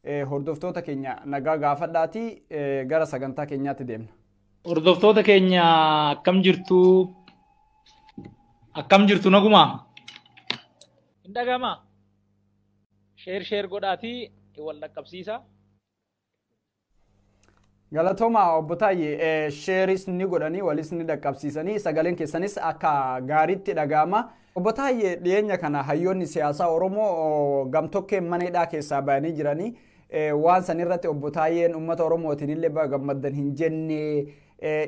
Hordoftoota keenya nagaa gaafadhaatii gara sagantaa keenyaatti deemna. Hordoftoota keenya akkam jirtu? Akkam jirtu nagumaa? Hin dhaga'amaa? Share share godhaatii wal dhaqqabsiisa. Galatooma obbo Taayyee, shareis ni godhanii walis ni dhaqqabsiisanii, sagaleen keessanis akka gaariitti dhaga'ama. Obbo Taayyee, dhiyeenya kana hayyoonni siyaasaa Oromoo gamtokkeen mana hidhaa keessaa bayanii jiranii, waan san irratti obbo Taayyeen uummata Oromootiin illee baga gammaddan hin jenne,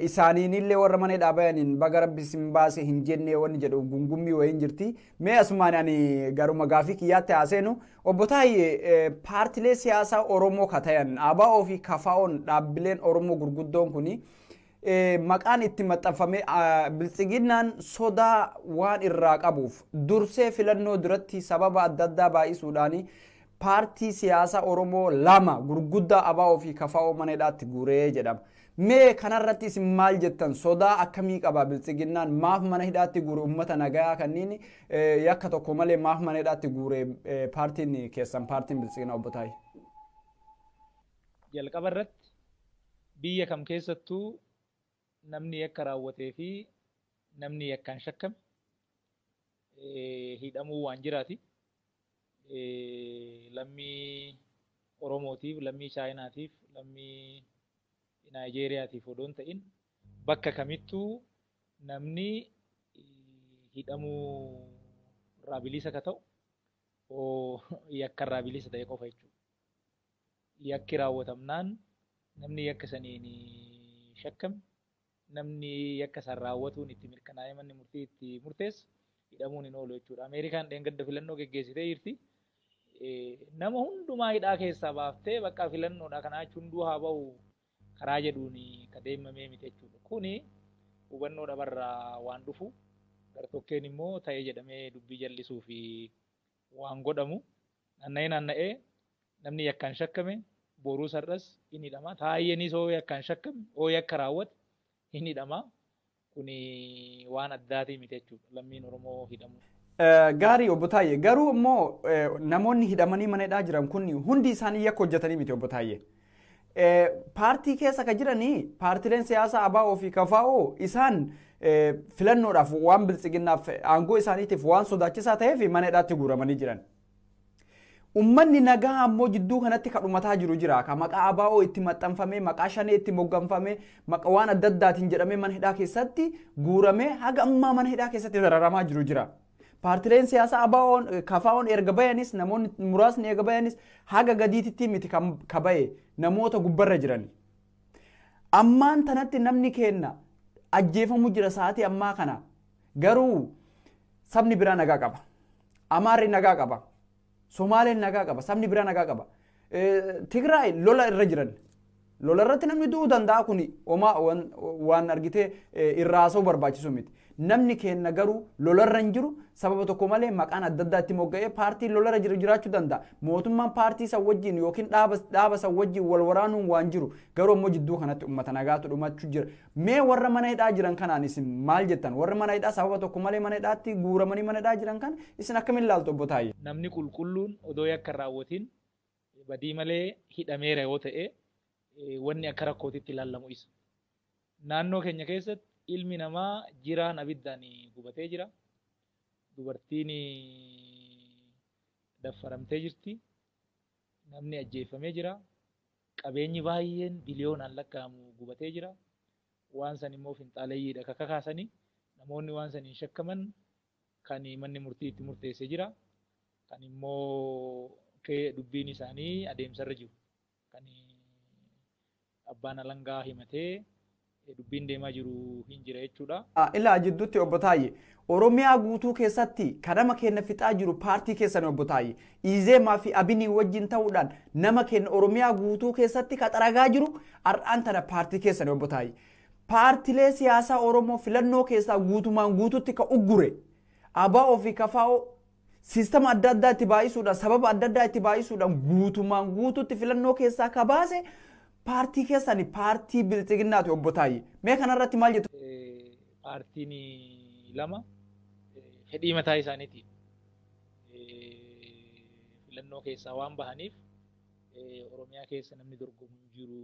isaaniin illee warra mana hidhaa bayaniin baga rabbi isin baase hin jenne wanni jedhu gungummii wayiin jirti. Mee asumaan ani garuma gaafii kiyyaatti haaseenu, obbo Taayyee, paartilee siyaasaa Oromoo ka ta'an ABO fi KFO'n, dhaabbileen Oromoo gurguddoon kuni maqaan itti maxxanfamee biltsiginnaan sodaa waan irraa qabuuf dursee filannoo duratti sababa adda addaa baay'isuudhaan paartii siyaasaa Oromoo lama gurguddaa ABO fi KFO mana hidhaatti guuree jedhama. Mee kanarratti isin maal jettan? Sodaa akkamii qaba biltsiginnaan? Maaf mana hidhaatti guure uummata nagayaa kanneen yakka tokko malee? Maaf mana hidhaatti guure paartiin keessan, paartiin biltsiginnaa, obbo Taayyee? Jalqaba irratti biyya kam keessattuu namni yakka raawwatee fi namni yakkaan shakkame hidhamuu waan jiraati. Lammii Oromootiif, lammii Chaayinaatiif, lammii Naayijeeriyaatiif odoo hin ta'in bakka kamittuu namni hidhamuu irraa bilisa ka ta'u yakka irraa bilisa ta'e qofa jechuudha. Yakki raawwatamnaan namni yakka saniin shakkame, namni yakka san raawwatuun itti mirkanaa'ee manni murtii itti murteesse hidhamuun hin oolu jechuudha. Ameerikaan dheengadda filannoo geggeessitee jirti. Nama hundumaa hidhaa keessaa baaftee bakka filannoodha kanaa jechuun hunduu haa bahu karaa jedhuun ka deemamee miti jechuudha. Kuni hubannoo dhabarraa waan dhufu, gartokkeen immoo ta'ee jedhamee dubbii jallisuu fi waan godhamu. Naanna'ee naanna'ee namni yakkaan shakkame boruu sar'as hin hidhama. Taayyeenis hoo yakkaan shakkame, hoo yakka raawwate hin hidhama. Kuni waan addaatii miti jechuudha lammiin Oromoo hidhamu. Gaarii obbo Taayyee, garuu immoo namoonni hidhamanii mana hidhaa jiran kun hundi isaanii yakka hojjetanii miti, obbo Taayyee. Paartii keessa ka jiranii paartileen siyaasaa ABO fi KFO isaan filannoodhaaf waan biltsiginnaaf aangoo isaaniitiif waan sodaachisaa ta'eef mana hidhaatti guuramanii jiran. Uummanni nagaa ammoo jidduu kanatti ka dhumataa jiru jira. Ka maqaa ABO itti maxxanfamee, maqaa shanee itti mogganfamee, maqaa waan adda addaatiin jedhamee mana hidhaa keessatti guuramee haga ammaa mana hidhaa keessatti dararamaa jiru jira. Paartileen siyaasaa ABO'n KFO'n erga bayanis, namoonni muraasni erga bayanis, haga gadiititti miti ka baye, namoota gubbarra jiran. Ammaan tanatti namni kenna ajjeefamu jira sa'aatii ammaa kana. Garuu sabni biraa nagaa qaba. Amaarri nagaa qaba. Somaaleen nagaa qaba. Sabni biraa nagaa qaba. Tigraay lola irra jiran. Lola irratti namni du'uu danda'a, kuni homaa waan argitee irraa haasa'uu barbaachisu miti. Namni kenna garuu lolarra hin jiru, sababa tokko malee maqaan adda addaa itti mogga'ee paartiin lolarra jiru jiraachuu danda'a. Mootummaan paartii san wajjin yookiin dhaaba san wajjin wal waraanuun waan jiru, garuu ammoo jidduu kanatti uummata nagaatu dhumachuu jira. Mee warra mana hidhaa jiran kanaan isin maal jettan? Warra mana hidhaa sababa tokko malee mana hidhaatti guuramanii mana hidhaa jiran kan isin akkamiin ilaaltu, obbo Taayyee? Namni qulqulluun odoo yakka hin raawwatin badii malee hidhameera yoo ta'e, wanni akka rakkootitti ilaalamu isa. Naannoo keenya keessatti ilmi namaa jiraan abiddaan gubatee jira. Dubartiin daffaramtee jirti. Namni ajjeefamee jira. Qabeenyi baay'een biliyoonaan lakkaa'amu gubatee jira. Waan san immoo finxaaleeyyiidha ka kakaasanii, namoonni waan saniin shakkaman kan manni murtii itti murteessee jira. Kan immoo dubbiin isaanii adeemsarra jiru. Kan abbaan alangaa himatee dubbiin deemaa jiru hin jira jechuudha. Ilaa jidduutti obbo Taayyee, Oromiyaa guutuu keessatti kan nama keenya fixaa jiru paartii keessan, obbo Taayyee. Izeemaa fi Abinii wajjin ta'uudhaan nama keenya Oromiyaa guutuu keessatti ka xaragaa jiru har'aan tana paartii keessan, obbo Taayyee. Paartilee siyaasaa Oromoo filannoo keessaa guutumaan guututti ka uggure ABO fi KFO siistama adda addaa itti baay'isuudhaan, sababa adda addaa itti baay'isuudhaan guutumaan guututti filannoo keessaa ka baase paartii keessani, paartii biltsiginnaati, obbo Taayyee. Mee kanarratti maal jettu? Paartiin lama fedhii mataa isaaniitiin filannoo keessaa waan bahaniif Oromiyaa keessa namni dorgomu hin jiru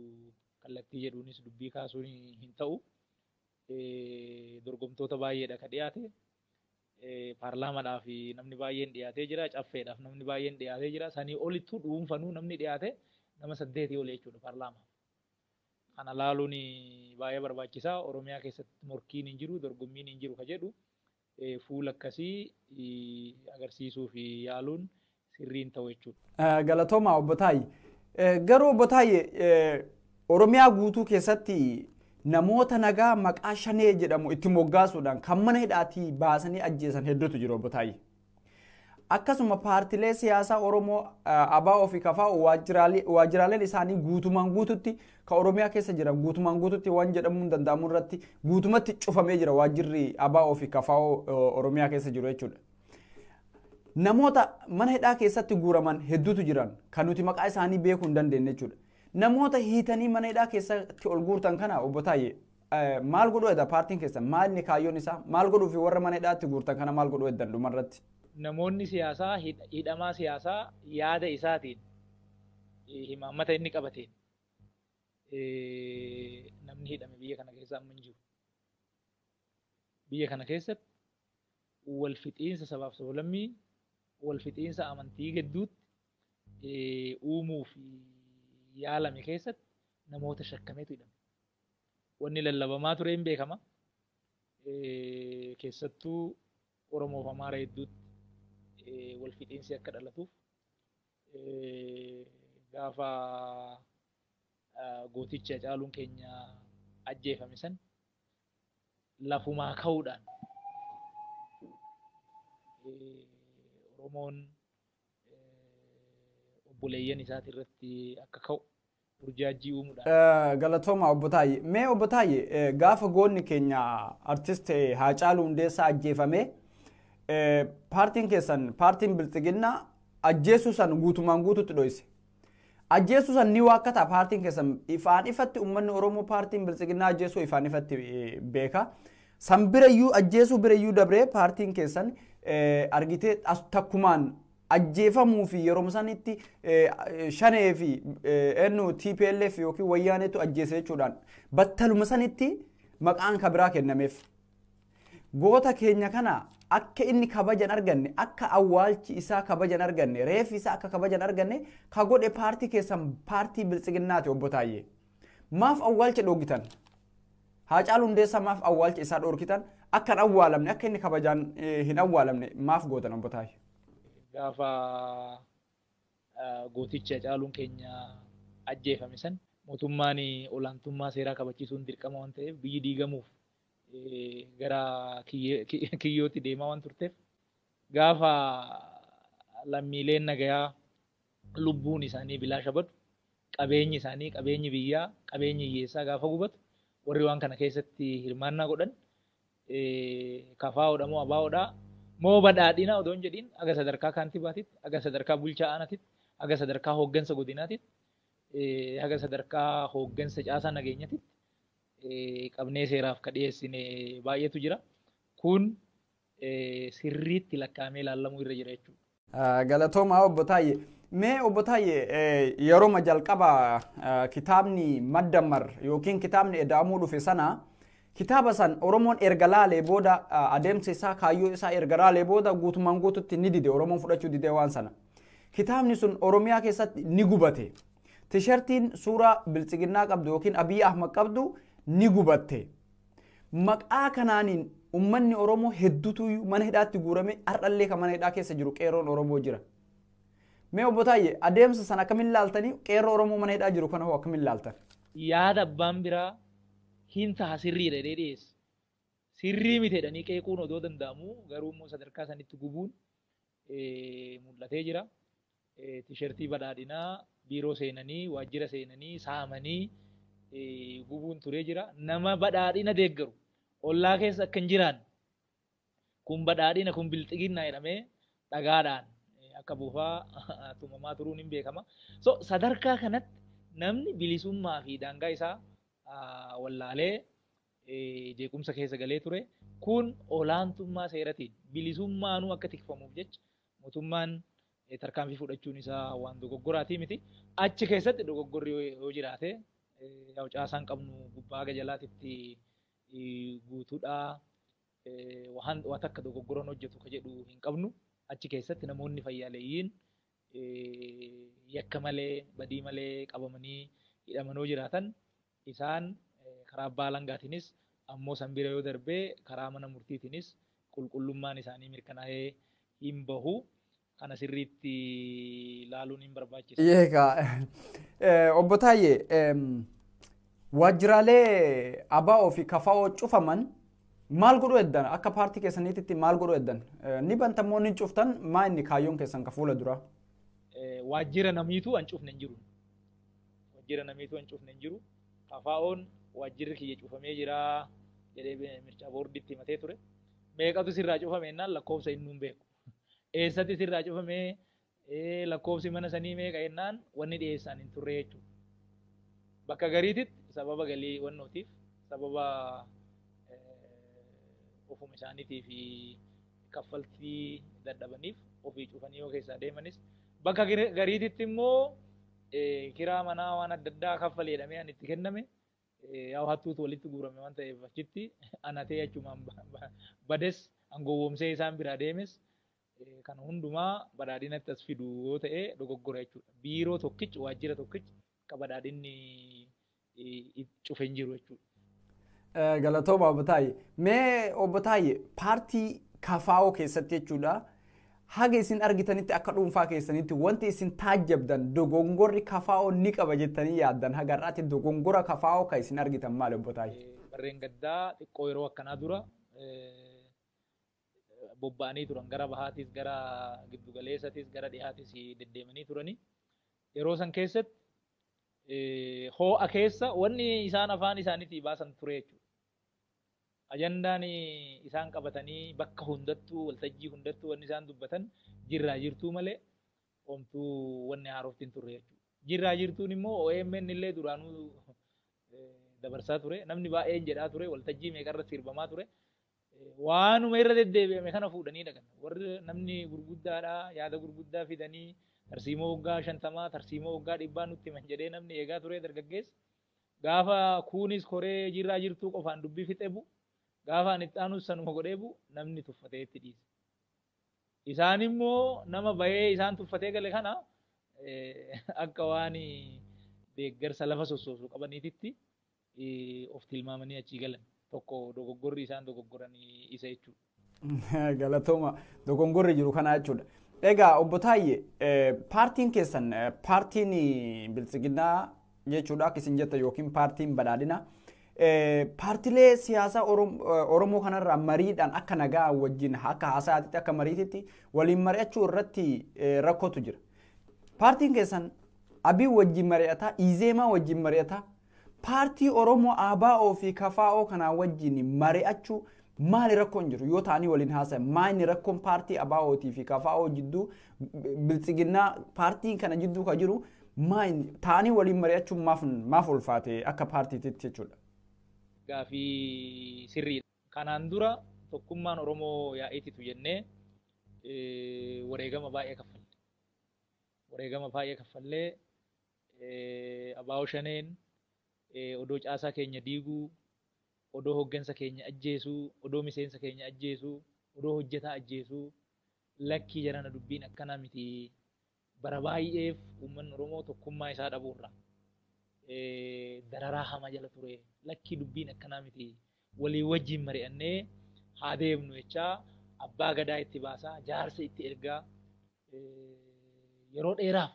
kallattii jedhuunis dubbii kaasuun hin ta'u. Dorgomtoota baay'eedha ka dhiyaate. Paarlaamaadhaaf namni baay'een dhiyaatee jira. Caffeedhaaf namni baay'een dhiyaatee jira. Sanii olittuu dhuunfanuu namni dhiyaate nama 8 ol jechuudha paarlaamaaf. Kana laaluun baay'ee barbaachisaa. Oromiyaa keessatti morkiin hin jiru, dorgommiin hin jiru ka jedhu fuula akkasii agarsiisuu fi yaaluun sirrii hin ta'u jechuudha. Galatoomaa obbo Taayye. Garuu obbo Taayye, Oromiyaa guutuu keessatti namoota nagaa maqaa shanee jedhamu itti moggaasuudhaan kan mana hidhaatii baasanii ajjeesan hedduutu jiru obbo Taayye. Akkasuma paartilee siyaasaa Oromoo ABO fi KFO waajjiraaleen isaanii guutumaan guututti kan Oromiyaa keessa jiran guutumaan guututti waan jedhamuu hin danda'amu irratti guutumatti cufamee jira waajjirri ABO fi KFO Oromiyaa keessa jiru jechuudha. Namoota mana hidhaa keessatti guuraman hedduutu jiran kan nuti maqaa isaanii beekuu hin dandeenye jechuudha. Namoota hiitanii mana hidhaa keessatti ol guurtan kana obbo Taayye, maal godhuu edda paartiin keessan, maal inni kaayyoon isaa, maal godhuu fi warra mana hidhaatti guurtan kana maal godhuu eddan dhumarratti? Namoonni siyaasaa, hidhamaa siyaasaa yaada isaatiin, himaammata inni qabateen namni hidhame biyya kana keessa amma hin jiru. Biyya kana keessatti wal fixiinsa sabaaf sablammii, wal fixiinsa amantii gidduutti uumuu fi yaalame keessatti namoota shakkameetu hidhame. Wanni lallabamaa ture hin beekama. Keessattuu Oromoof Amaara hedduutti wal fixiinsi akka dhalatuuf gaafa gooticha Hacaaluun keenya ajjeefame san lafumaa ka'uudhaan Oromoon obboleeyyan isaati irratti akka ka'u burjaajii uumuudhaan. Galatooma obbo Taayye. Mee obbo Taayye, gaafa goonni keenya artist Haacaaluu Hundeessaa ajjeefame paartiin keessan, paartiin Bilxiginnaa, ajjeesuu san guutumaan guututti dhoyse. Ajjeesuu san ni waakkata paartiin keessan ifaan ifatti, uummanni Oromoo paartiin Bilxiginnaa ajjeesuu ifaan ifatti beeka. San birayyuu, ajjeesuu birayyuu dabree paartiin keessan argitee takkumaan ajjeefamuu fi yeroo sanitti shanee fi eenyu TPLF yookiin wayyaaneetu ajjeese jechuudhaan battaluma sanitti maqaan kabiraa kennameef. Goota keenya kana akka inni kabajan arganne, akka awwaalchi isaa kabajan arganne, reeffi isaa akka kabajan arganne ka godhe paartii keessan, paartii Bilxiginnaati obbo Taayyee. Maaf awwaalcha dhoorkitan? Haacaaluu Hundeessaa maaf awwaalcha isaa dhoorkitan? Akka hin awwaalamne, akka inni kabajaan hin awwaalamne maaf gootan obbo Taayyee? Gaafa gooticha Hacaaluun keenya ajjeefame san mootummaan olaantummaa seeraa kabachiisuun dirqama waan ta'eef, biyyi diigamuuf gara kiyyootti deemaa waan turteef, gaafa lammiileen nagayaa lubbuun isaanii bilaasha badu, qabeenyi isaanii, qabeenyi biyyaa, qabeenyi hiyyeessaa gaafa gubatu, warri waan kana keessatti hirmaannaa godhan KFOdha moo ABOdha moo badhaadhina odoo hin jedhiin, aga sadarkaa kaantibaatitti, aga sadarkaa bulchaa aanaatitti, aga sadarkaa hooggansa godinaatitti, haga sadarkaa hooggansa caasaa nageenyatitti qabnee seeraaf ka dhiyeessine baay'eetu jira. Kun sirriitti lakkaa'amee ilaalamuu irra jira jechuudha. Galatoomaa obbo Taayyee. Mee obbo Taayyee, yeroo jalqaba kitaabni Maddammar yookiin kitaabni Eda'amuu dhufe sana, kitaaba san Oromoon erga laalee booda, adeemsa isaa, kaayyoo isaa erga laalee booda guutumaan guututti ni dide, Oromoon fudhachuu dide waan sana. Kitaabni sun Oromiyaa keessatti ni gubate. Tishartiin suuraa Bilxiginnaa qabdu yookiin Abiy Ahmad qabdu ni gubatte. Maqaa kanaaniin uummanni Oromoo hedduutu mana hidhaatti guurame, har'allee kan mana hidhaa keessa jiru qeerroon Oromoo jira. Mee obbo Taayyee, adeemsa sana akkamiin laaltanii, qeerroo Oromoo mana hidhaa jiru kana hoo akkamiin laaltan? Yaada abbaan biraa hin taha, sirriidha jedhee dhiyeesse. Sirrii miti jedhanii qeequun odoo danda'amu, garuu immoo sadarkaa sanitti gubuun mul'atee jira. Tishertii badhaadhinaa biiroo seenanii, waajjira seenanii saamanii gubuun turee jira. Nama badhaadhina deeggaru ollaa keessa akka hin jiraanne, kun badhaadhina, kun bilxiginnaa jedhamee dhagaadhaan akka buufaa tumamaa turuun hin beekama. So sadarkaa kanatti namni bilisummaa fi daangaa isaa wallaalee jeequmsa keessa galee ture. Kun olaantummaa seeratiin bilisummaanuu akka tikfamuuf jecha mootummaan Tarkaanfii fudhachuun isaa waan dogoggoraatii miti. Achi keessatti dogoggorri yoo jiraate, caasaan qabnu gubbaa haga jalaatitti guutuudhaa, waan takka dogoggoran hojjetu ka jedhu hin qabnu. Achi keessatti namoonni fayyaaleeyyiin yakka malee, badii malee qabamanii hidhaman yoo jiraatan, isaan karaa abbaa alangaatiinis, ammoo san bira yoo darbee karaa mana murtiitiinis qulqullummaan isaanii mirkanaa'ee hin bahu. Kana sirriitti ilaaluun hin barbaachisa. Eegaa, obbo Taayyee, waajjiraalee ABO fi KFO cufaman maal godhuu eddan? Akka paartii keessaniitti maal godhuu eddan? Ni bantammoo ni cuftan? Maa inni kaayyoon keessan ka fuula dura? Waajjira namiitu an cufne hin jiru. Waajjira namiitu an cufne hin jiru. KFO'n waajjirri kiyya cufamee jira jedhee mircaa boordiitti himatee ture. Meeqatu sirraa cufame jennaan, lakkoofsa inni hin beeku. Eessatti sirraa cufamee, lakkoofsi mana sanii meeqa jennaan, wanni dhiyeessaan hin turre jechuudha. Bakka gariititti sababa galii wannootiif, sababa ofuma isaaniitii fi kaffaltii dadhabaniif ofii cufanii yoo keessaa deemanis, bakka gariititti immoo kiraa manaa waan adda addaa kaffalee jedhamee an itti kenname yaa hattuutu walitti guurame waan ta'eef, achitti anatee achumaan bades, an gowwoomsee isaan biraa deemes. Kana hundumaa badhaadhinatti as fidu yoo ta'e dogoggora jechuudha. Biiroo tokkichi, waajjira tokkichi akka badhaadhinni cufe hin jiru jechuudha. Galatooma, obbo Taayyee. Mee obbo Taayyee, paartii KFO keessatti jechuudha, haga isin argitanitti, akka dhuunfaa keessanitti wanti isin taajjabdan, dogongorri KFO ni qaba jettanii yaaddan, haga har'aatti dogongora KFO kan isin argitan maali, obbo Taayyee? Barreen gaddaa xiqqoo yeroo akkanaa dura bobba'anii turan, gara bahaatis, gara giddugaleessatis, gara dhihaatis deddeemanii turani. Yeroo san keessatti hoo'a keessa wanni isaan afaan isaaniitii baasan ture jechuudha. Ajandaan isaan qabatanii bakka hundattuu, waltajjii hundattuu wanni isaan dubbatan jirraa jirtuu malee homtuu wanni haarofti hin turre jechuudha. Jirraa jirtuun immoo OMN illee duraanuu dabarsaa ture. Namni baay'een jedhaa ture. Waltajjii meeqarratti sirbamaa ture. Waanuma irra deddeebi'ame kana fuudhanii dhaqan. Warri namni gurguddaadha, yaada gurguddaa fidanii tarsiimoo waggaa 50, tarsiimoo waggaa 100 nutti himan jedhee namni eegaa ture dargaggeessa. Gaafa kuunis koree jirraa jirtuu qofaan dubbii fixee bu'u, gaafa ani itti aanus sanuma godhee bu'u, namni tuffatee itti dhiise. Isaan immoo nama bahee isaan tuffatee gale kana akka waan deeggarsa lafa sossoosu qabaniititti of tilmaamanii achii galan. Tokko dogoggorri isaan dogoggoranii isa jechuudha. Galatooma, dogongorri jiru kana jechuudha. Egaa obbo Taayyee, paartiin keessan, paartiin Biltsiginnaa jechuudha akka isin jetta, yookiin paartiin badhaadhinaa, paartilee siyaasaa Oromoo kanarraa mariidhaan akka nagaa wajjin, akka haasayaatitti, akka mariititti waliin mari'achuu irratti rakkootu jira. Paartiin keessan Abii wajjin mari'ataa, Izeemaa wajjin mari'ataa, paartii Oromoo ABO fi KFO kanaa wajjin mari'achuu maali rakkoon jiru? Yoo ta'anii waliin haasayan, maali rakkoon paartii ABOtii fi KFO jidduu, Biltsiginnaa paartii kana jidduu ka jiru maali? Ta'anii waliin mari'achuun maaf ulfaate akka paartiititti jechuudha? Gaafii sirriidha. Kanaan dura tokkummaan Oromoo yaa'iititu jennee wareegama baay'ee kaffalle. Wareegama baay'ee kaffallee, ABO shaneen odoo caasaa keenya diiguu, odoo hoggansa keenya ajjeesuu, odoo miseensa keenya ajjeesuu, odoo hojjetaa ajjeesuu, lakkii jarana, dubbiin akkanaa miti. Bara baay'eef uummanni Oromoo tokkummaa isaa dhabuurra dararaa hamaa jala ture. Lakkii, dubbiin akkanaa miti. Walii wajjin mari'annee haa deemnu jechaa, abbaa gadaa itti baasaa, jaarsa itti ergaa, yeroo dheeraaf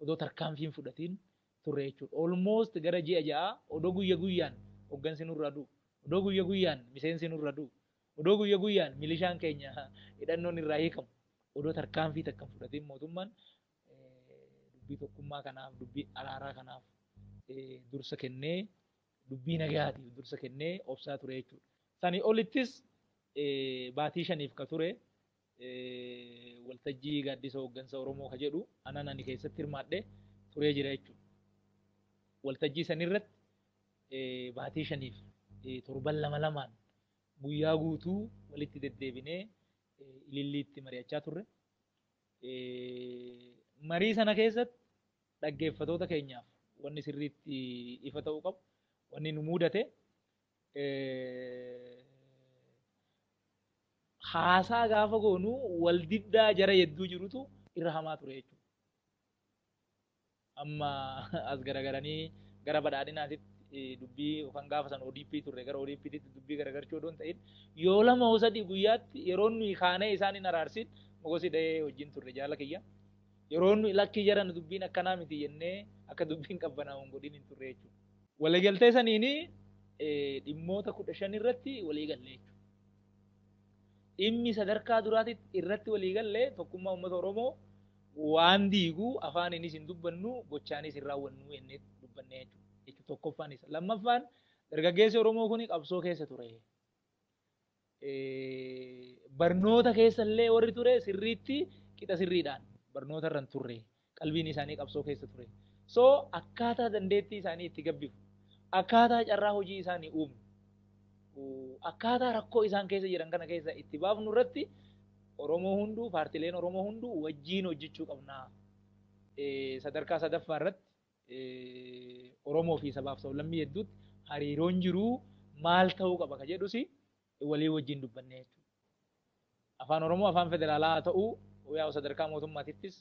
odoo tarkaanfiin fudhatiin turre jechuudha. Almost gara ji'a 6 odoo guyya guyyaan hoggansi nurra du'u, odoo guyya guyyaan miseensi nurra du'u, odoo guyya guyyaan milishaan keenya hidhannoon irraa hiikamu, odoo tarkaanfii takka hin fudhatiin, mootummaan dubbii tokkummaa kanaaf, dubbii araaraa kanaaf dursa kennee, dubbii nagaatiif dursa kennee obsaa ture jechuudha. Sanii olittis baatii 5f ka ture waltajjii gaaddisa hooggansa Oromoo ka jedhu anan ani keessatti hirmaadhe turee jira jechuudha. Waltajjii sanirratti baatii 5f torban lama lamaan guyyaa guutuu walitti deddeebinee ililliitti mari'achaa turre. Marii sana keessatti dhaggeeffatoota keenyaaf wanni sirriitti ifa ta'uu qabu, wanni nu mudate haasaa gaafa goonu waldiddaa jara hedduu jirutu irra hamaa ture jechuudha. Amma as garagaranii gara badhaadhinaatitti dubbii yookaan gaafa san ODP turre gara ODP'tti dubbii garagarchuu odoo hin ta'in yoo lama hoo sadii guyyaatti yeroo nuyi kaanee isaan hin araarsin mogosi dhahee wajjin turre jaala kiyya. Yeroo nuyi lakkii jaran dubbiin akkanaa miti jennee akka dubbiin qabbanaa'u hin godhin hin turre jechuudha. Waliigaltee saniini dhimmoota 15 irratti walii galle jechuudha. Dhimmi sadarkaa duraatitti irratti walii galle tokkummaa uummata Oromoo waan diigu afaaniinis hin dubbannu gochaanis hin raawwannu jennee dubbanne jechuudha. Tokkoffaan isa. Lammaffaan dargaggeessi Oromoo kun qabsoo keessa ture. Barnoota keessa illee warri ture sirriitti qixa sirriidhaan barnoota irra hin turre. Qalbiin isaanii qabsoo keessa ture. So akkaataa dandeettii isaanii itti gabbifu, akkaataa carraa hojii isaanii uumu, akkaataa rakkoo isaan keessa jiran kana keessa itti baafnu irratti Oromoo hunduu paartileen Oromoo hunduu wajjiin hojjechuu qabna. Sadarkaa sadaffaa irratti Oromoo fi sabaaf sablammii hedduutti hariiroon jiru maal ta'uu qaba ka jedhus walii wajjin dubbanne jechuudha. Afaan Oromoo afaan federaalaa haa ta'u yaa'u sadarkaa mootummaatittis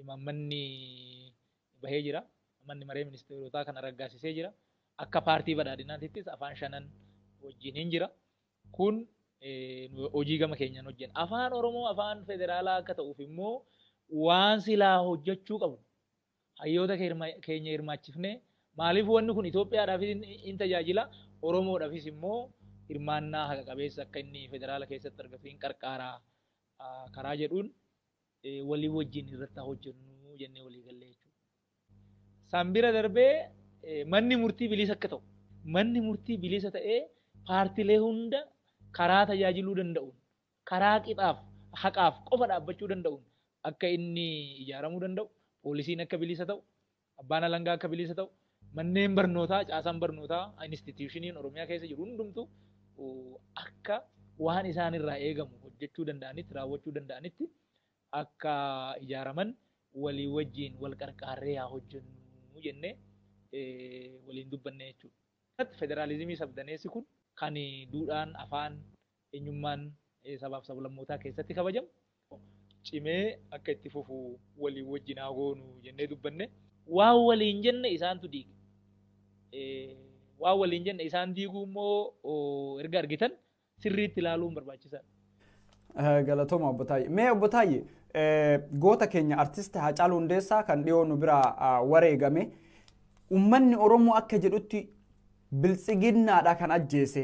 imaammanni bahee jira. Manni maree ministeerotaa kana raggaasisee jira. Akka paartii badhaadhinaatittis afaan shanan wajjin hin jira. Kun hojii gama keenyaan hojjenna. Afaan Oromoo afaan federaalaa akka ta'uuf immoo waan silaa hojjechuu qabu. Hayyoota keenya hirmaachifnee maaliif wanni kun Itoophiyaadhaafis hin tajaajila Oromoodhaafis immoo hirmaannaa haqa qabeessa akka inni federaala keessatti argatu hin qarqaaraa karaa jedhuun walii wajjin irratti hojjennu jennee walii gallee jechuudha. San bira darbee manni murtii bilisa akka ta'u manni murtii bilisa ta'ee paartilee hunda karaa tajaajiluu danda'uun karaa qixaaf haqaaf qofa dhaabbachuu danda'uun akka inni ijaaramuu danda'u poolisiin akka bilisa ta'u abbaan alangaa akka bilisa ta'u manneen barnootaa caasaan barnootaa instituushiniin Oromiyaa keessa jiru hundumtu akka waan isaan irraa eegamu hojjechuu danda'anitti raawwachuu danda'anitti akka ijaaraman walii wajjin wal qarqaarree haa hojjennu jennee waliin dubbanne jechuudha. Federaalizimii sabdaneessi kun kan duudhaan afaan eenyummaan sabaaf sablammootaa keessatti kabajamu cimee akka itti fufu walii wajjin haa goonu jennee dubbanne. Waan waliin jenne isaantu diige. Waan waliin jenne isaan diiguu immoo erga argitan sirriitti ilaaluun barbaachisaadha. Galatooma obbo Taayyee. Mee obbo Taayyee goota keenya artist Haacaaluu Hundeessaa kan dhiyoo nu biraa wareegame uummanni Oromoo akka jedhutti biltsiginnaadha kan ajjeese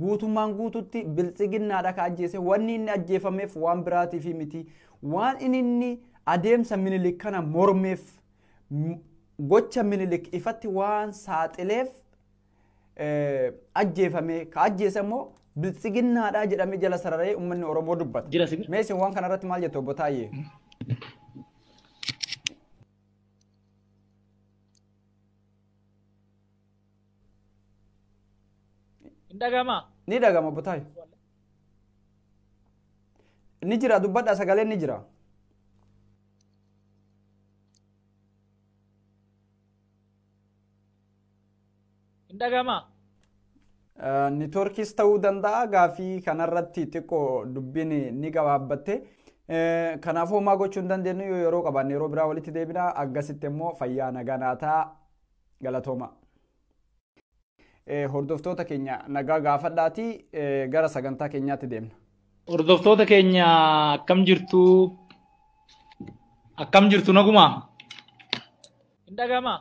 guutummaan guututti biltsiginnaadha kan ajjeese wanni inni ajjeefameef waan biraatiif miti waan inni adeemsa Minilik kana mormeef gocha Minilik ifatti waan saaxileef ajjeefame ka ajjeese immoo biltsiginnaadha jedhamee jala sararee uummanni Oromoo dubbata. Mee isin waan kanarratti maal jettu obbo Taayyee? Hin dhaga'amaa? Ni dhaga'ama obbo Taayyee. Ni jira dubbadha sagaleen ni jira. Hin dhaga'amaa? Neetwoorkiis ta'uu danda'a gaafii kanarratti xiqqoo dubbiin ni gabaabbatte. Kanaafuu homaa gochuu hin dandeenyu yoo yeroo qabaanne yeroo biraa walitti deebina akkasitti immoo fayyaa nagaa naataa galatooma. Hordoftoota keenya nagaa gaafadhaati gara sagantaa keenyaatti deemna. Hordoftoota keenya akkam jirtu? Akkam jirtu nagumaa? Hin dhaga'amaa?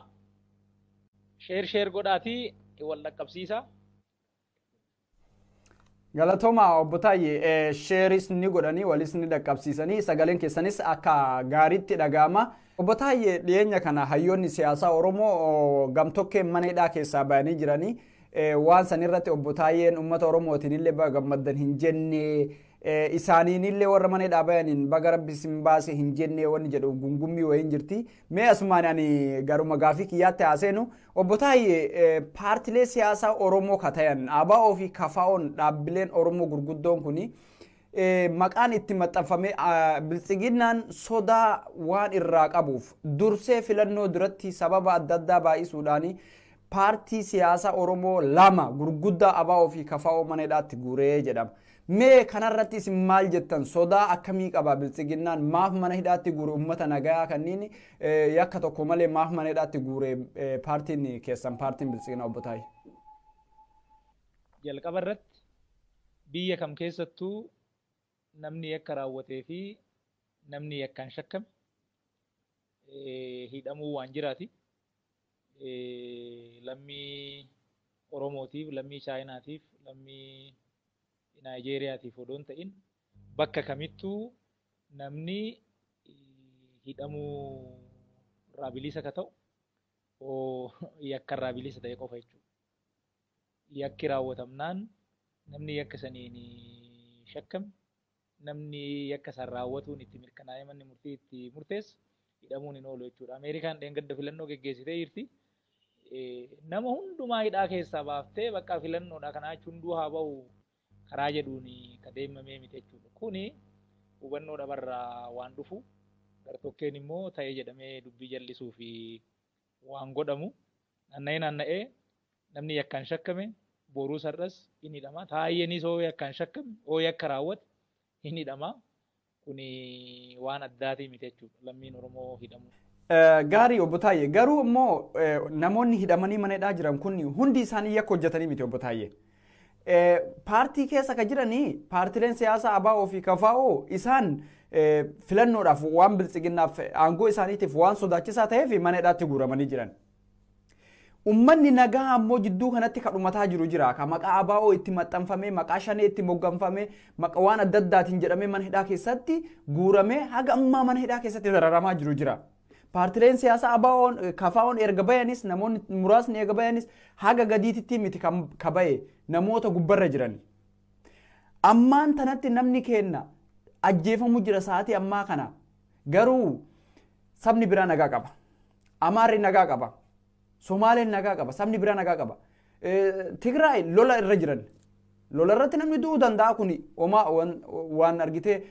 Sheer sheer godhaatii wal dhaqqabsiisa. Galatooma obbo Taayyee sheeris ni godhanii walis ni dhaqqabsiisanii sagaleen keessanis akka gaariitti dhaga'ama. Obbo Taayyee dhiyeenya kana hayyoonni siyaasaa Oromoo gamtokkeen mana hidhaa keessaa bayanii jiranii waan san irratti obbo Taayyeen uummata Oromootiin illee baga gammaddan hin jenne isaaniin illee warra mana hidhaa bayaniin baga rabbi isin baase hin jenne wanni jedhu gungummii wayiin jirti. Mee asumaan ani garuma gaafii kiyyaatti haaseenu obbo Taayyee paartilee siyaasaa Oromoo ka ta'an ABO fi KFO'n dhaabbileen Oromoo gurguddoon kuni maqaan itti maxxanfamee biltsiginnaan sodaa waan irraa qabuuf dursee filannoo duratti sababa adda addaa baay'isuudhaan paartii siyaasaa Oromoo lama gurguddaa ABO fi KFO mana hidhaatti guuree jedhama. Mee kanarratti isin maal jettan? Sodaa akkamii qaba biltsiginnaan? Maaf mana hidhaatti guure uummata nagayaa kanneen yakka tokko malee maaf mana hidhaatti guure paartiin keessan paartiin biltsiginnaa obbo Taayee? Jalqaba irratti biyya kam keessattuu namni yakka raawwatee fi namni yakkaan shakkame hidhamuu waan jiraati. Lammii Oromootiif, lammii Chaayinaatiif, lammii Naayijeeriyaatiif odoo hin ta'in bakka kamittuu namni hidhamuu irraa bilisa ka ta'u yakka irraa bilisa ta'e qofa jechuudha. Yakki raawwatamnaan namni yakka saniin shakkame namni yakka san raawwatuun itti mirkanaa'ee manni murtii itti murteesse hidhamuun hin oolu jechuudha. Ameerikaan dheengadda filannoo geggeessitee jirti. Nama hundumaa hidhaa keessaa baaftee bakka filannoodha kanaa jechuun hunduu haa ba'u karaa jedhuun ka deemamee miti jechuudha. Kuni hubannoo dhabarraa waan dhufu gartokkeen immoo ta'ee jedhamee dubbii jal'isuu fi waan godhamu naanna'ee naanna'ee namni yakkaan shakkame boruu sar'as hin hidhama. Taayyeenis hoo yakkaan shakkame hoo yakka raawwate hin hidhama. Kuni waan addaatii miti jechuudha lammiin Oromoo hidhamu. Gaarii obbo Taayyee, garuu immoo namoonni hidhamanii mana hidhaa jiran kun hundi isaanii yakka hojjetanii miti obbo Taayyee. Paartii keessa ka jiranii paartileen siyaasaa ABO fi KFO isaan filannoodhaaf waan biltsiginnaaf aangoo isaaniitiif waan sodaachisaa ta'eef mana hidhaatti guuramanii jiran. Uummanni nagaa ammoo jidduu kanatti kadhumataa jiru jira. Ka maqaa ABO itti maxxanfamee, maqaa shanee itti mogganfamee, maqaa waan adda addaatiin jedhamee mana hidhaa keessatti guuramee haga ammaa mana hidhaa keessatti dararamaa jiru jira. Paartileen siyaasaa ABO'n KFO'n erga bayanis namoonni muraasni erga bayanis haga gadiititti miti ka baye namoota gubbarra jiran. Ammaan tanatti namni kenna ajjeefamu jira sa'aatii ammaa kana. Garuu sabni biraa nagaa qaba. Amaarri nagaa qaba. Somaaleen nagaa qaba. Sabni biraa nagaa qaba. Tigraay lola irra jiran. Lola irratti namni du'uu danda'a kuni homaa waan argitee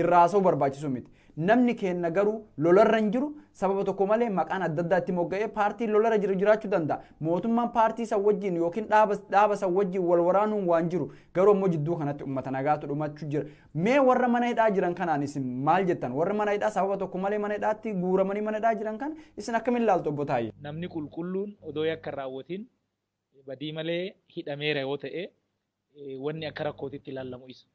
irraa haasa'uu barbaachisu miti. Namni kenna garuu lolarra hin jiru sababa tokko malee maqaan adda addaa itti mogga'ee paartiin lolarra jiru jiraachuu danda'a. Mootummaan paartii san wajjin yookiin dhaaba san wajjin wal waraanuun waan jiru garuu ammoo jidduu kanatti uummata nagaatu dhumachuu jira. Mee warra mana hidhaa jiran kanaan isin maal jettan? Warra mana hidhaa sababa tokko malee mana hidhaatti guuramanii mana hidhaa jiran kan isin akkamiin ilaaltu obbo Taayyee? Namni qulqulluun odoo yakka hin raawwatin badii malee hidhameera yoo ta'e wanni akka rakkootitti ilaalamu isa.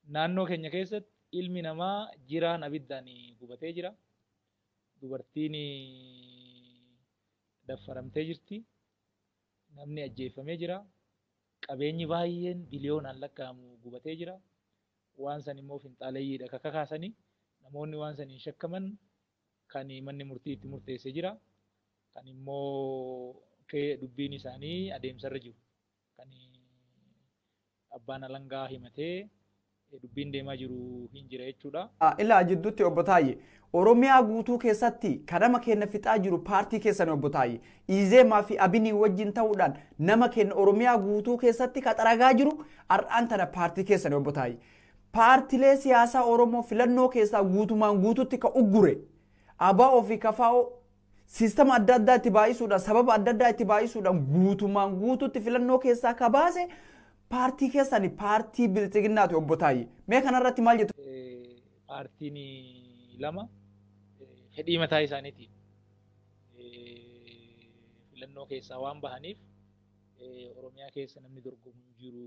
Naannoo keenya keessatti ilmi namaa jiraan abiddaan gubatee jira. Dubartiin daffaramtee jirti. Namni ajjeefamee jira. Qabeenyi baay'een biliyoonaan lakkaa'amu gubatee jira. Waan san immoo finxaaleeyyiidha kan kakaasanii namoonni waan saniin shakkaman kan manni murtii itti murteessee jira. Kan immoo dubbiin isaanii adeemsarra jiru. Kan abbaan alangaa himatee dubbiin deemaa jiru hin jira jechuudha. Ilaa jidduutti obbo Taayyee, Oromiyaa guutuu keessatti kan nama keenya fixaa jiru paartii keessan obbo Taayyee. Izeemaa fi Abinii wajjin ta'uudhaan nama keenya Oromiyaa guutuu keessatti kan xaragaa jiru har'aan tana paartii keessan obbo Taayyee. Paartilee siyaasaa Oromoo filannoo keessaa guutumaan guututti kan uggure ABO fi KFO siistama adda addaa itti baay'isuudhaan sababa adda addaa itti baay'isuudhaan guutumaan guututti filannoo keessaa ka baase paartii keessani paartii biltsiginnaati obbo Taayyee. Mee kanarratti maal jettu? Paartiin lama fedhii mataa isaaniitiin filannoo keessaa waan bahaniif Oromiyaa keessa namni dorgomu hin jiru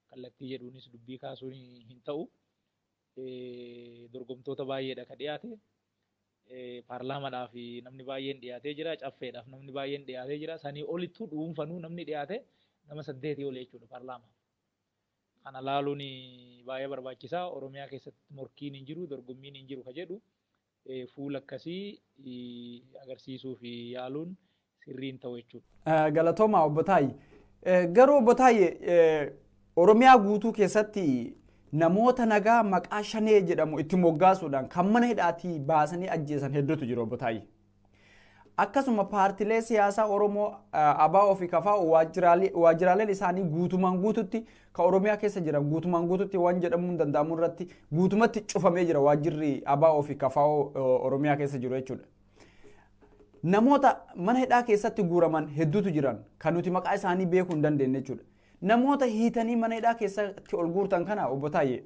kallattii jedhuunis dubbii kaasuun hin ta'u. Dorgomtoota baay'eedha ka dhiyaate. Paarlaamaadhaaf namni baay'een dhiyaatee jira. Caffeedhaaf namni baay'een dhiyaatee jira. Sanii olittuu dhuunfanuu namni dhiyaate nama 8 ol jechuudha paarlaama. Kana laaluun baay'ee barbaachisaa. Oromiyaa keessatti morkiin hin jiru, dorgommiin hin jiru ka jedhu fuula akkasii agarsiisuu fi yaaluun sirriin ta'u jechuudha. Galatooma obbo Taayyee. Garuu obbo Taayyee Oromiyaa guutuu keessatti namoota nagaa maqaa shanee jedhamu itti moggaasuudhaan kan mana hidhaatii baasanii ajjeesan hedduutu jiru obbo Taayyee. Akkasuma paartilee siyaasaa Oromoo ABO fi KFO waajjiraaleen isaanii guutumaan guututti ka Oromiyaa keessa jiran guutumaan guututti waan jedhamuu hin danda'amu irratti guutumatti cufamee jira waajjirri ABO fi KFO Oromiyaa keessa jiru jechuudha. Namoota mana hidhaa keessatti guuraman hedduutu jiran kan nuti maqaa isaanii beekuu hin dandeenye jechuudha. Namoota hiitanii mana hidhaa keessatti ol guurtan kana obbo Taayyee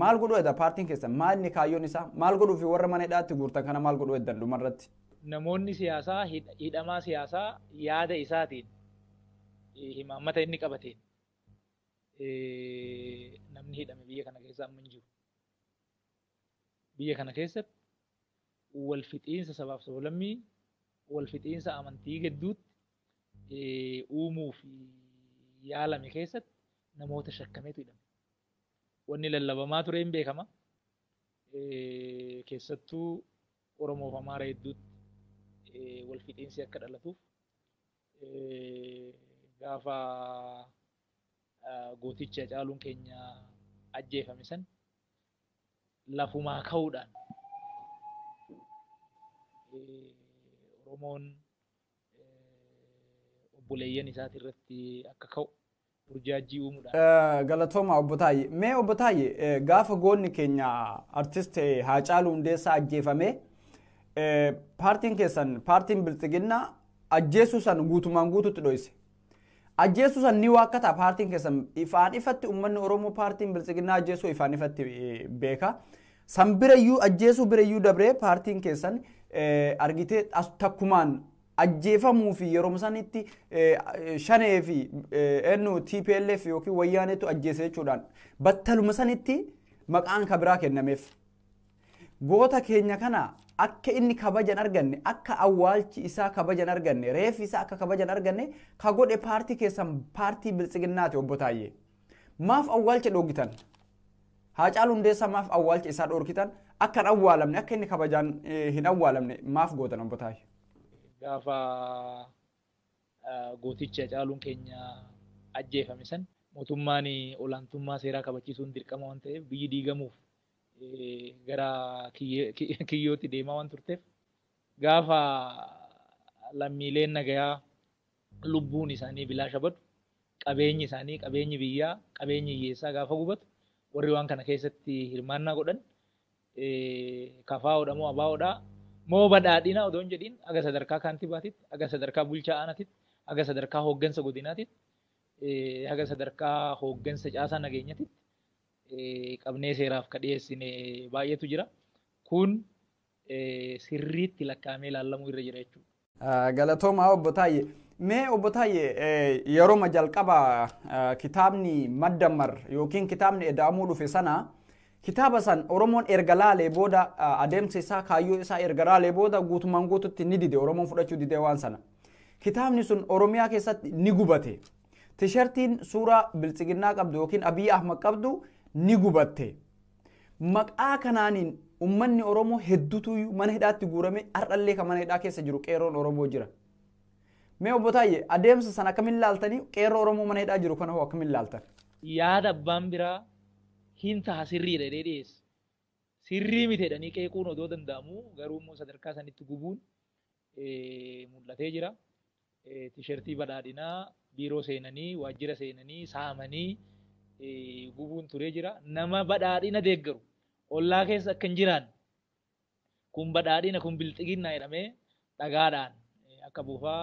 maal godhuu edda paartiin keessan, maal inni kaayyoon isaa, maal godhuu fi warra mana hidhaatti guurtan kana maal godhuu eddan dhumarratti? Namoonni siyaasaa hidhamaa siyaasaa yaada isaatiin himaammata inni qabateen namni hidhame biyya kana keessa amma hin jiru. Biyya kana keessatti wal fixiinsa sabaaf sablammii, wal fixiinsa amantii gidduutti uumuu fi yaalame keessatti namoota shakkameetu hidhame. Wanni lallabamaa ture hin beekama. Keessattuu Oromoo fi Amaara gidduutti wal fixiinsi akka dhalatuuf gaafa gooticha Hacaaluun keenya ajjeefame san lafumaa ka'uudhaan Oromoon obboleeyyan isaati irratti akka ka'u burjaajii uumuudhaan. Galatooma obbo Taayyee. Mee obbo Taayyee, gaafa goonni keenya artist Haacaaluu Hundeessaa ajjeefame paartiin keessan paartiin Bilxiginnaa ajjeesuu san guutumaan guututti dho'ise. Ajjeesuu san ni waakkata paartiin keessan ifaan ifatti, uummanni Oromoo paartiin Bilxiginnaa ajjeesuu ifaan ifatti beeka. San birayyuu ajjeesuu birayyuu dabree paartiin keessan argitee takkumaan ajjeefamuu fi yeroo sanitti shanee fi eenyu TPLF yookiin wayyaaneetu ajjeese jechuudhaan battaluma sanitti maqaan kabiraa kennameef. Goota keenya kana akka inni kabajan arganne, akka awwaalchi isaa kabajan arganne, reeffi isaa akka kabajan arganne ka godhe paartii keessan paartii Bilxiginnaati obbo Taayyee. Maaf awwaalcha dhoorkitan? Haacaaluu Hundeessaa maaf awwaalcha isaa dhoorkitan? Akka hin awwaalamne, akka inni kabajaan hin awwaalamne maaf gootan obbo Taayyee? Gaafa gooticha Hacaaluun keenya ajjeefame san mootummaan olaantummaa seeraa kabachiisuun dirqama waan ta'eef, biyyi diigamuuf gara kiyyootti deemaa waan turteef, gaafa lammiileen nagayaa lubbuun isaanii bilaasha badu, qabeenyi isaanii, qabeenyi biyyaa, qabeenyi hiyyeessaa gaafa gubatu, warri waan kana keessatti hirmaannaa godhan KFOdha moo ABOdha moo badhaadhina odoo hin jedhin aga sadarkaa kaantibaatitti, aga sadarkaa bulchaa aanaatitti, aga sadarkaa hooggansa godinaatitti, aga sadarkaa hooggansa caasaa nageenyatitti qabnee seeraaf ka dhiyeessine baay'eetu jira. Kun sirriitti lakkaa'amee ilaalamuu irra jira jechuudha. Galatoomaa obbo Taayyee. Mee obbo Taayyee, yeroo jalqaba kitaabni Maddammar yookiin kitaabni Eda'amuu dhufe sana, kitaaba san Oromoon erga laalee booda, adeemsa isaa kaayyoo isaa erga laalee booda guutumaan guututti ni dide, Oromoon fudhachuu dide waan sana. Kitaabni sun Oromiyaa keessatti ni gubate. Tishartiin suuraa Bilxiginnaa qabdu yookiin Abiy Ahmad qabdu ni gubatte. Maqaa kanaaniin uummanni Oromoo hedduutu mana hidhaatti guurame, har'allee kan mana hidhaa keessa jiru qeerroon Oromoo jira. Mee obbo Taayyee, adeemsa sana akkamiin laaltanii, qeerroo Oromoo mana hidhaa jiru kana hoo akkamiin laaltan? Yaada abbaan biraa hin taha sirriidha jedhee dhiyeesse. Sirrii miti jedhanii qeequun odoo danda'amu, garuu immoo sadarkaa sanitti gubuun mul'atee jira. Tishertii badhaadhinaa biiroo seenanii, waajjira seenanii saamanii gubuun turee jira. Nama badhaadhina deeggaru ollaa keessa akka hin jiraanne, kun badhaadhina kun bilxiginnaa jedhamee dhagaadhaan akka buufaa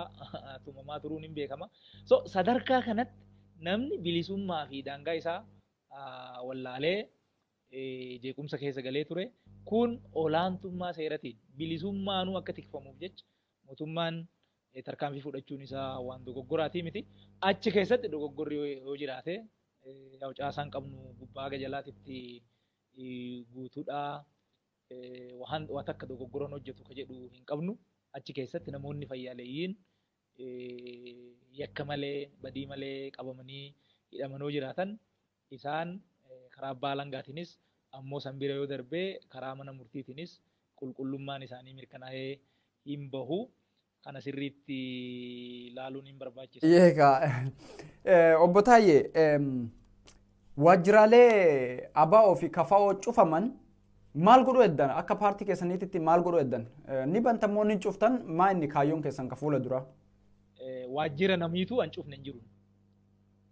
tumamaa turuun hin beekama. So sadarkaa kanatti namni bilisummaa fi daangaa isaa wallaalee jeequmsa keessa galee ture. Kun olaantummaa seeratiin bilisummaanuu akka tikfamuuf jecha mootummaan tarkaanfii fudhachuun isaa waan dogoggoraatii miti. Achi keessatti dogoggorri yoo jiraate, caasaan qabnu gubbaa haga jalaatitti guutuudhaa, waan takka dogoggoran hojjetu ka jedhu hin qabnu. Achi keessatti namoonni fayyaaleeyyiin yakka malee badii malee qabamanii hidhamanoo jiraatan, isaan karaa abbaa alangaatiinis ammoo san bira yoo darbee karaa mana murtiitiinis qulqullummaan isaanii mirkanaa'ee hin bahu. Kana sirriitti ilaaluun hin barbaachisa. Eegaa obbo Taayyee, waajjiraalee ABO fi KFO cufaman Maal godhuu eddan akka paartii keessaniititti maal godhuu eddan ni bantammoo ni cuftan maa inni kaayyoon keessan ka fuula dura? Waajjira namiitu an cufne hin jiru.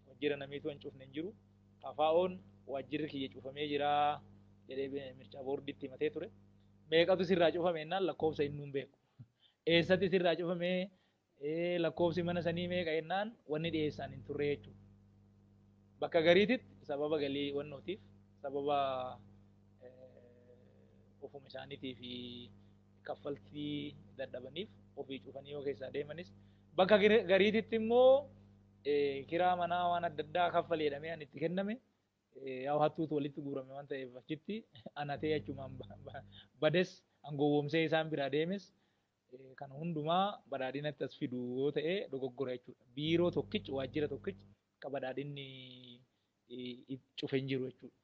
Waajjira namiitu an cufne hin jiru. KFO'n waajjirri kiyya cufamee jira jedhee mircaa boordiitti himatee ture. Meeqatu sirraa cufame jennaan lakkoofsa inni hin beeku. Eessatti sirraa cufamee lakkoofsi mana sanii meeqa jennaan wanni dhiyeessaan hin turre jechuudha. Bakka gariititti sababa galii wannootiif sababa ofuma isaaniitii fi kaffaltii dadhabaniif ofii cufanii yoo keessaa deemanis bakka gariititti immoo kiraa manaa waan adda addaa kaffalee jedhamee an itti kenname yaa hattuutu walitti guurame waan ta'eef achitti anatee achumaan bades an gowwoomsee isaan biraa deemes kan hundumaa badhaadhinatti as fidu yoo ta'e dogoggora jechuudha. Biiroo tokkichi waajjira tokkichi akka badhaadhinni cufe hin jiru jechuudha.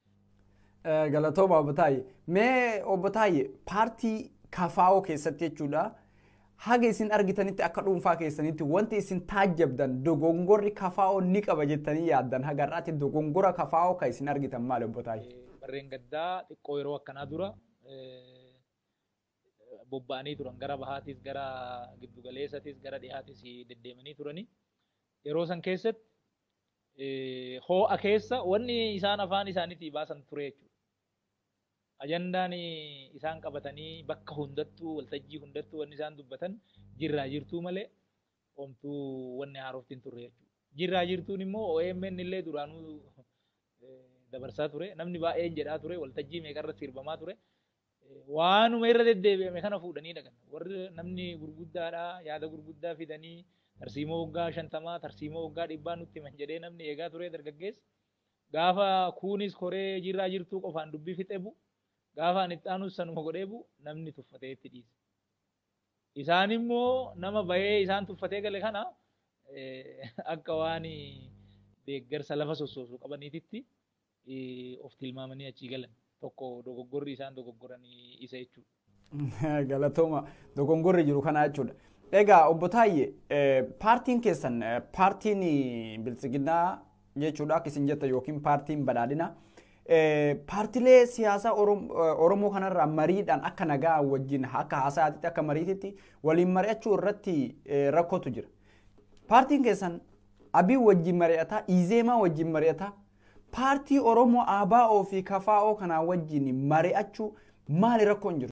Galatooma obbo Taayye. Mee obbo Taayye paartii KFO keessatti jechuudha. Haga isin argitanitti akka dhuunfaa keessanitti wanti isin taajjabdan dogongorri KFO ni qaba jettanii yaaddan haga har'aatti dogongora KFO kan isin argitan maali obbo Taayye? Barreen gaddaa xiqqoo yeroo akkanaa dura bobba'anii turan gara bahaatis gara giddugaleessatis gara dhihaatis deddeemanii turani. Yeroo san keessatti ho'a keessa wanni isaan afaan isaaniitii baasan ture jechuudha. Ajandaan isaan qabatanii bakka hundattuu waltajjii hundattuu wanni isaan dubbatan jirraa jirtuu malee homtuu wanni haarofti hin turre jechuudha. Jirraa jirtuun immoo OMN illee duraanuu dabarsaa ture. Namni baay'een jedhaa ture waltajjii meeqarratti sirbamaa ture. Waanuma irra deddeebi'ame kana fuudhanii dhaqan. Warri namni gurguddaadhaa yaada gurguddaa fidanii tarsiimoo waggaa 50 tarsiimoo waggaa 100 nutti himan jedhee namni eegaa ture dargaggeessi. Gaafa kuunis koree jirraa jirtuu qofaan dubbii fixee bu'u. Gaafa ani itti aanus sanuma godhee bu'u namni tuffatee itti dhiise. Isaan immoo nama bahee isaan tuffatee gale kana akka waan deeggarsa lafa sossoosu qabaniititti of tilmaamanii achii galan. Tokko dogoggorri isaan dogoggoranii isa jechuudha. Galatooma dogongorri jiru kana jechuudha. Egaa obbo Taayye paartiin keessan paartiin Biltsiginnaa jechuudha akka isin jettan yookiin paartiin badhaadhinaa paartilee siyaasaa Oromoo kanarraa mariidhaan akka nagaa wajjin akka haasaatitti akka mariititti waliin mari'achuu irratti rakkootu jira. Paartiin keessan Abiy wajjin mari'ataa, Izeemaa wajjin mari'ataa, paartii Oromoo ABO fi KFO kanaa wajjin mari'achuu maali rakkoon jiru?